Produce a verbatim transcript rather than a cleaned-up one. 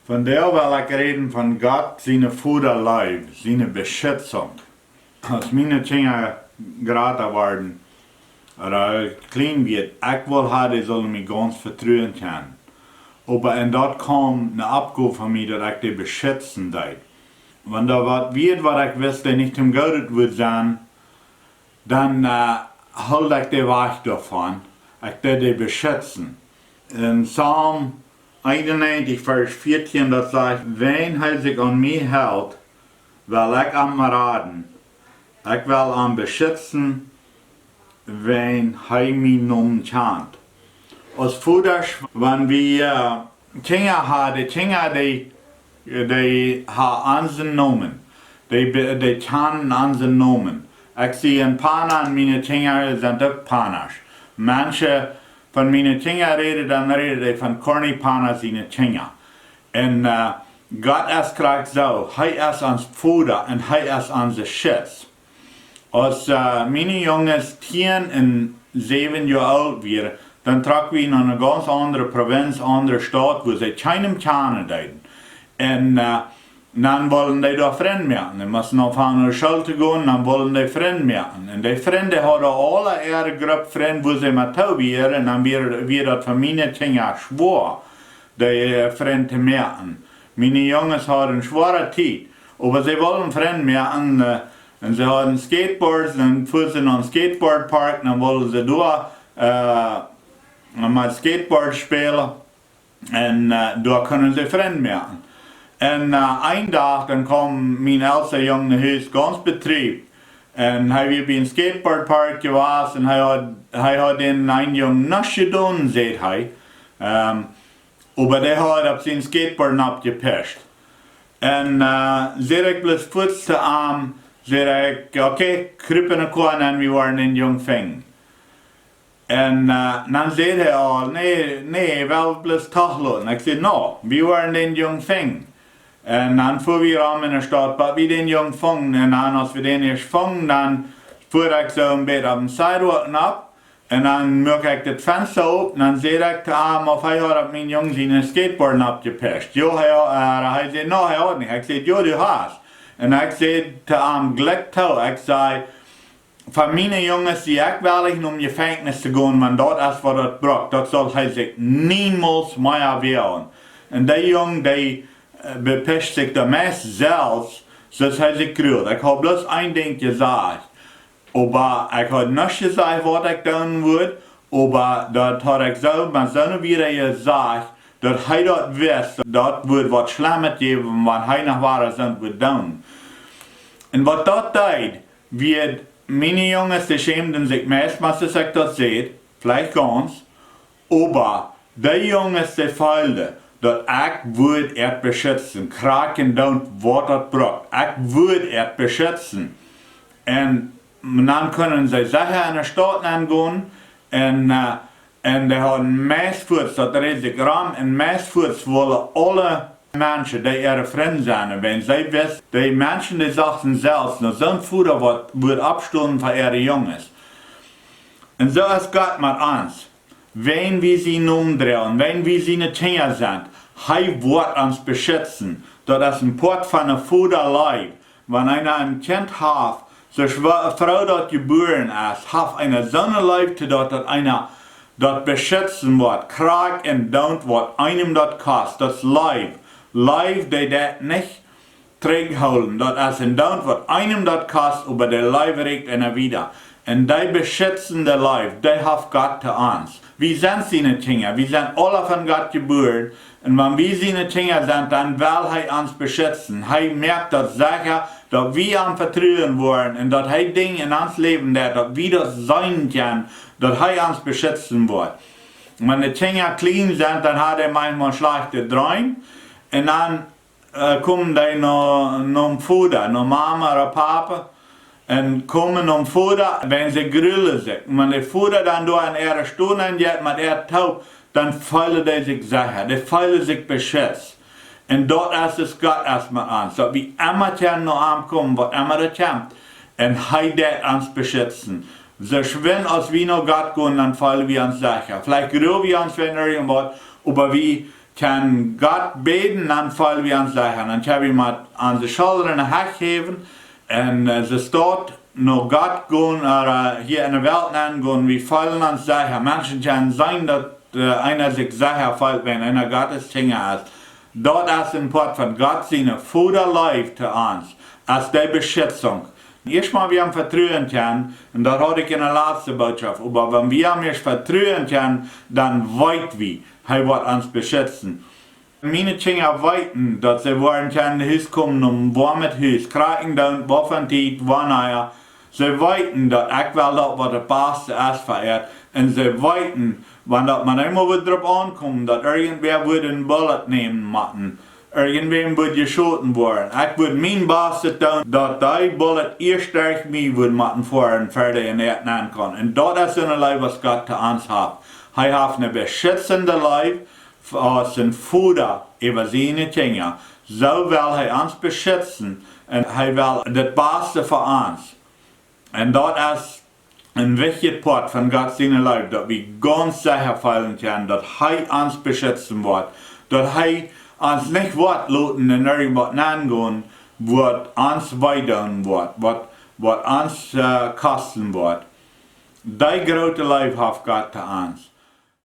Vondoag well ekj räden von Gott siene Voda Leew, siene Beschitzunk. Aus miene Kjinja jrata worden, ooda kjlien wieren, ekj wull ha, dee sullen mie gaunz vetruen kjennen. Oba en daut kaum ne Oppgow von mie, daut ekj dee beschitzen deed. Wan doa waut wia, waut ekj wist, dee nich tom Gooden wudd sennen, dan hilt ekj dee wajch doavon. Ekj deed dee beschitzen. En Psalm eenunnäajentich, Varsch vieetieen, daut sajcht: Wan hee sikj aun mie helt, well ekj am raden. Ekj well am beschitzen, wan hee mien Nomen kjant. Aus Vodasch, wan wie Kjinja ha, de Kjinja, dee, dee ha onsen Nomen. Dee, dee kjanen onsen Nomen. Ekj sie een Pana un miene Kjinja sent uk Panasch. Manche von miene Kjinja räden, dan räden dee von Corny Pana siene Kjinja. Un Gott es krakjt soo. Hee es ons Voda un hee es onse Schutz. Aus miene Junges tieen un säwen Joa oolt wieren, dan trock wie no ne gaunz aundre Prowinz, aundre Staut, wua see kjeenem kjanen deeden. Un dan wullen dee doa Frind moaken. Dee musten aunfangen no de School to gonen, dan wullen dee Frind moaken. Un dee Frind hauden aule äare Grupp Frind, wua see met too wieren, un dan wia, wia daut fa miene Kjinja schwoa, dee Frind to moaken. Miene Junges hauden ne schwoare Tiet, oba see wullen Frind moaken, un see hauden Skateboards, dan fuaren see no een Skateboard Park, dan wullen see doa met Skateboard spälen, un doa kunnen see Frind moaken. Un een Dach dan kaum mien elsta Jung no Hus gaunz betriebt, un hee wia bie een Skateboard Park jewast, un hee haud dän eenen Jung nuscht jedonen, säd hee, oba dee haud opp sien Skateboard nopp jepischt. Un säd ekj bloos fuaz to am, säd ekj: Okay, krup en de Koa nenn, wie woaren dän Jung finjen. Un dan säd hee aul: Nä, nä, well bloos toch loten. Ekj säd: No, wie woaren dän Jung finjen. Un dan fua wie rom en de Staut, bat wie dän Jung fungen, un dan, aus wie dän ieescht fungen, dan fua ekj soo een bät opp dän Sidewalk nopp, un dan muak ekj daut Fensta op, un dan säd ekj to am, auf hee haud opp mien Jung sien Skateboard nopp jepischt. Jo, hee, hee säd: No, hee haud nich. Ekj säd: Jo, du hast. Un ekj säd to am jlikj too, ekj säd: Von miene Junges sie ekj wellich nom Jefenkjnis to gonen, wan daut es waut daut brukt. Daut saul hee sikj niemols mea woagen. Un dee Jung, dee bepischt sikj doa meist selfst, soo aus hee sikj grult. Ekj haud bloos een Dinkj jesajcht, oba ekj haud nuscht jesajcht, waut ekj doonen wudd, oba daut haud ekj soo met soone Wieed jesajcht, daut hee daut wist, daut wudd waut Schlemmet jäwen, wan hee noch wada soont wudd doonen. Un waut daut deed, wia, miene Junges, dee schämden sikj meist, aus ekj daut säd, veleicht gaunz, oba dee Junges, dee feelden, daut ekj wudd an beschitzen, krakjt endoont waut daut brukt. Ekj wudd an beschitzen. Un dan kunnen see secha en de Staut nenn gonen, un dee hauden meist fuaz, daut dreid sikj rom, un meist fuaz wullen aule Menschen, dee äare Frind sennen, wiels see wisten, dee Menschen, dee sochten selfst no soon Voda, waut wudd oppstonen fa äare Junges. Un soo es Gott met ons. Wan wie sien Nomen droagen, wan wie siene Kjinja sent, hee woat ons beschitzen. Daut es een Poat von de Voda Leew. Wan eena een Kjint haft, soo froo daut jebuaren es, haft eena soone Leew to daut, daut eena daut beschitzen woat, krakjt endoont waut eenem daut kost. Daut es Leew. Leew, dee deit nich trigjhoolen. Daut es endoont waut eenem daut kost, oba de Leew rikjt eena wieda. Un dee beschitzende Leew, dee haft Gott to ons. Wie sent siene Kjinja, wie sent aula von Gott jebuaren. Un wan wie siene Kjinja sent, dan well hee ons beschitzen. Hee moakt daut secha, daut wie am vetruen woaren un daut hee Dinja en ons Läwen deit, daut wie daut seenen kjennen, daut hee ons beschitzen woat. Wan de Kjinja kjlien sent, dan haben dee maunchmol schlajchte Dreem. Un dan komen dee no, nom Voda, no Mama ooda Papa, un komen nom Voda, wan see grulen sikj. Wan de Voda dan doa en äare Stow nenn jeit met äa toop, dan feelen dee sikj secha, dee feelen sikj beschitzt. Un daut es, aus Gott es met ons, daut wie emma kjennen no am komen, waut emma doa kjemt. Un hee deit ons beschitzen. Soo schwind aus wie no Gott gonen, dan feelen wie ons secha. Veleicht grul wie ons wäajen irjentwaut, oba wie Kjennen Gott bäden, dan feelen wie ons secha. Dan kjenn wie met onse Schullren heich häwen un soo stolt no Gott gonen, ooda hia en de Welt nenn gonen, wie feelen ons secha. Menschen kjennen seenen, daut eena sikj secha feelt, wan eena Gottes Kjint es. Daut es een Poat von Gott siene Voda Leew to ons, es dee Beschitzunk. Ieescht mau wie am vetruen kjennen, un daut haud ekj en de latste Bootschoft, oba wan wie am ieescht vetruen kjennen, dan weet wie, hee woat ons beschitzen. Miene Kjinja weeten, daut see woaren kjennen no Hus komen, om woamet Hus, krakjt doonen, woo von Tiet, wanea. See weeten, daut ekj well daut, waut daut baste es fa an. Un see weeten, wan daut mau eemol wudd doaropp aunkomen, daut irjentwäa wudd een Bullet nämen motten, irjentwäm wudd jeschoten woaren, ekj wudd mien Bastet doonen, daut dee Bullet ieescht derch mie wudd motten foaren, ver dee en Ieed nenn kaun. Un daut es soone Leew, aus Gott to ons haft. Hee haft ne beschitzende Leew. Aus een Voda äwa siene Kjinja, soo well hee ons beschitzen, un hee well daut baste fa ons. Un daut es een wichtjet Poat von Gott siene Leew, daut wie gaunz secha feelen kjennen, daut hee ons beschitzen woat, daut hee ons nich woat loten en irjentwaut nenn gonen, waut ons wee doonen woat, waut ons kosten woat. Dee groote Leew haft Gott to ons.